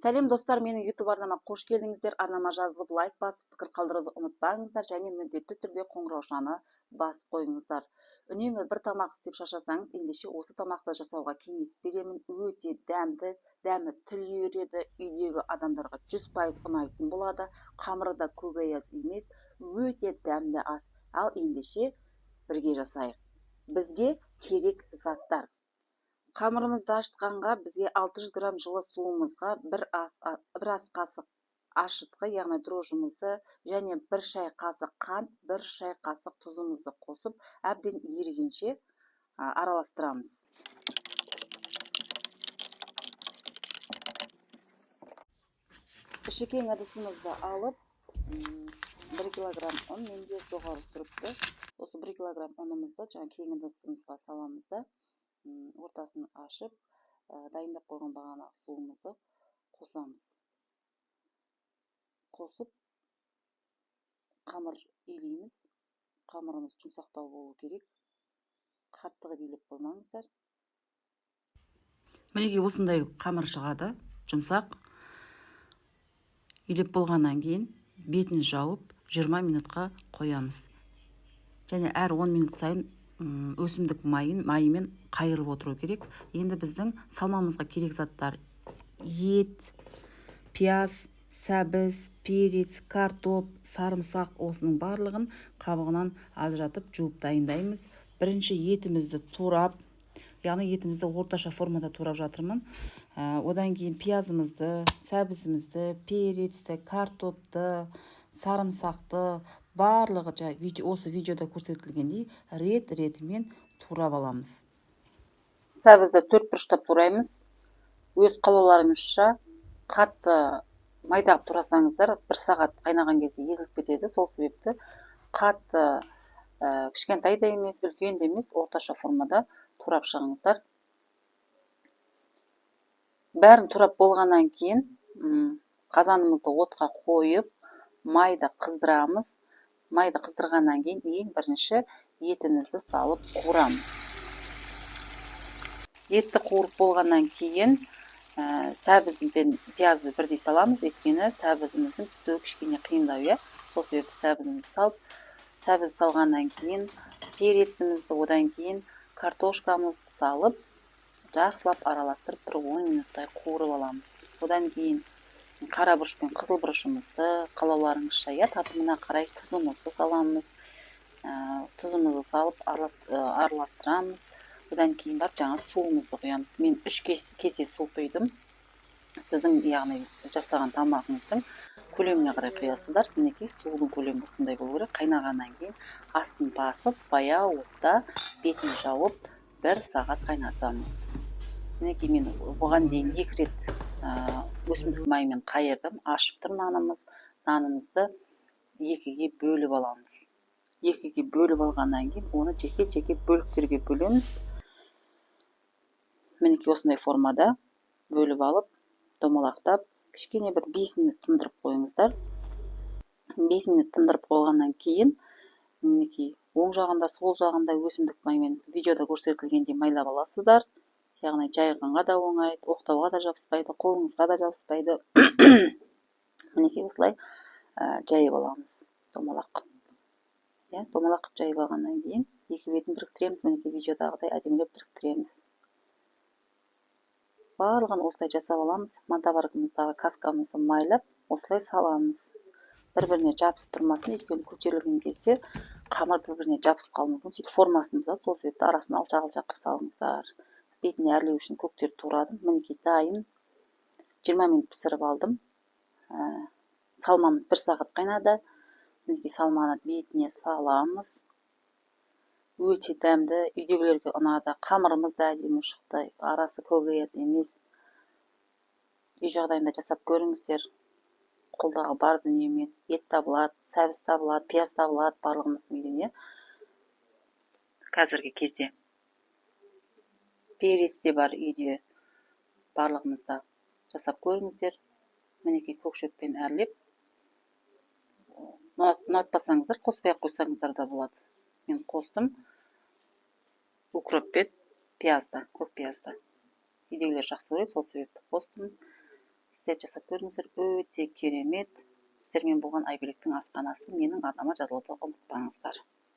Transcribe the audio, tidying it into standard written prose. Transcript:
Сәлем достар, менің YouTube арнама қош келдіңіздер. Арнама жазылып, лайк басып, пікір қалдыруды ұмытпаңыздар және міндетті түрде қоңыраушаны басып қойыңыздар. Үнемі бір тамақ істеп шаршасаңыз, ендеше осы тамақты жасауға кеңес беремін. Өте дәмді, дәмі тіл үйіреді, үйдегі адамдарға 100% ұнайтын болады. Қамыры да көк аяз емес, өте дәмді ас. Ал ендеше бірге жасайық. Бізге керек заттар. Қамырымызды ашытқанға бізге 600 грамм жылы суымызға бір ас қасық ашытқы, яғни дрожжымызды, және бір шай қасық қант, бір шай қасық тұзымызды қосып, әбден ерігенше араластырамыз. Іші кең ыдысымызды алып, 1 килограмм ұн менде жоғары сұрыпты. Осы 1 килограмм ұнымызды жаңа кең ыдысымызға саламыз да, ортасын ашып, дайындап қойған бағанағы суымызды қосамыз. Қосып, қамыр илейміз. Қамырымыз жұмсақтау болу керек. Қатты қылып илеп қоймаңыздар. Мінекей осындай қамыр шығады, жұмсақ. Илеп болғаннан кейін бетін жауып 20 минутқа қоямыз. Және әр 10 минут сайын өсімдік майымен қайырып отыру керек. Енді біздің салмамызға керек заттар: ет, пияз, сәбіз, перец, картоп, сарымсақ, осының барлығын қабығынан ажыратып жуып дайындаймыз. Бірінші етімізді турап, яғни етімізді орташа формада турап жатырмын. Одан кейін пиязымызды, сәбізімізді, перецті, картопты, сарымсақты барлығы осы видеода көрсетілгендей рет-ретімен турап аламыз. Сәбізді төрт бұрыштап тураймыз. Өз қалауларыңызша қатты майда қылып турасаңыздар, бір сағат қайнаған кезде езіліп кетеді. Сол себепті қатты, кішкентай да емес, үлкен де емес, орташа формада турап шығыңыздар. Бәрін турап болғаннан кейін, қазанымызды отқа қойып, майды қыздырамыз. Майды қыздырғаннан кейін ең бірінші етімізді салып қуырамыз. Етті қуырып болғаннан кейін, сәбіз бен пиязды бірдей саламыз, өйткені сәбізіміздің пісуі кішкене қиындау, иә? Сол себепті сәбізімізді салып, сәбіз салғаннан кейін перецімізді, одан кейін картошкамызды салып, жақсылап араластырып бір 10 минуттай қуырып аламыз. Одан кейін қара бұрыш пен қызыл бұрышымызды қалауларыңызша, иә, татымына қарай тұзымызды саламыз. Тұзымызды салып араластырамыз. Одан кейін барып жаңа суымызды құямыз. Мен 3 кесе су құйдым. Сіздің, яғни жасаған тамағыңыздың көлеміне қарай құясыздар. Мінекей судың көлемі осындай болу керек. Қайнағаннан кейін астын басып, баяу отта бетін жауып 1 сағат қайнатамыз. Мінекей мен бұған дейін 2 рет, өсімдік майымен қайырдым. Ашып тұр нанымыз. Нанымызды екіге бөліп аламыз. Екіге бөліп алғаннан кейін оны жеке-жеке бөліктерге бөлеміз. Мінекей осындай формада бөліп алып, домалақтап, кішкене бір 5 минут тындырып қойыңыздар. 5 минут тындырып қойғаннан кейін, мінекей оң жағында, сол жағында өсімдік маймен видеода көрсетілгендей майлап аласыздар. Яғни жайғанға да оңай, оқтауға да жабыспайды, қолыңызға да жабыспайды. Мінекей осылай, жайып аламыз домалақ қылып. Иә, домалақ қылып жайып алғаннан кейін екі бетін біріктіреміз. Мінекей видеодағыдай әдемілеп біріктіреміз. Барлығын осылай жасап аламыз. Мантоваркамыздағы каскамызды майлап, осылай саламыз. Бір-біріне жабысып тұрмасын, өйткені көтерілген кезде қамыр бір-біріне жабысып қалуы мүмкін. Сөйтіп формасын бұзады. Сол себепті арасын алшақ-алшақ қылып салыңыздар. Бетіне әрлеу үшін көктерді турадым. Мінекей дайын. 20 минут пісіріп алдым. Салмамыз 1 сағат қайнады. Мінекей салманы бетіне саламыз. Өте дәмді, үйдегілерге ұнады. Қамырымыз да әдемі шықты. Арасы көк аяз емес. Үй жағдайында жасап көріңіздер. Қолдағы бар дүниемен ет табылады, сәбіз табылады, пияз табылады барлығымыздың үйден, иә? Қазіргі кезде перец те бар үйде, барлығымызда жасап көріңіздер. Мінекей көк шөппен әрлеп, ұнатпасаңыздар қоспай ақ қойсаңыздар да болады. Мен қостым укроп пен пиязды, көк пиязды. Үйдегілер жақсы көреді, сол себепті қостым. Сіздер жасап көріңіздер, өте керемет. Сіздермен болған Айгүлектің асханасы. Менің арнама жазылуды ұмытпаңыздар.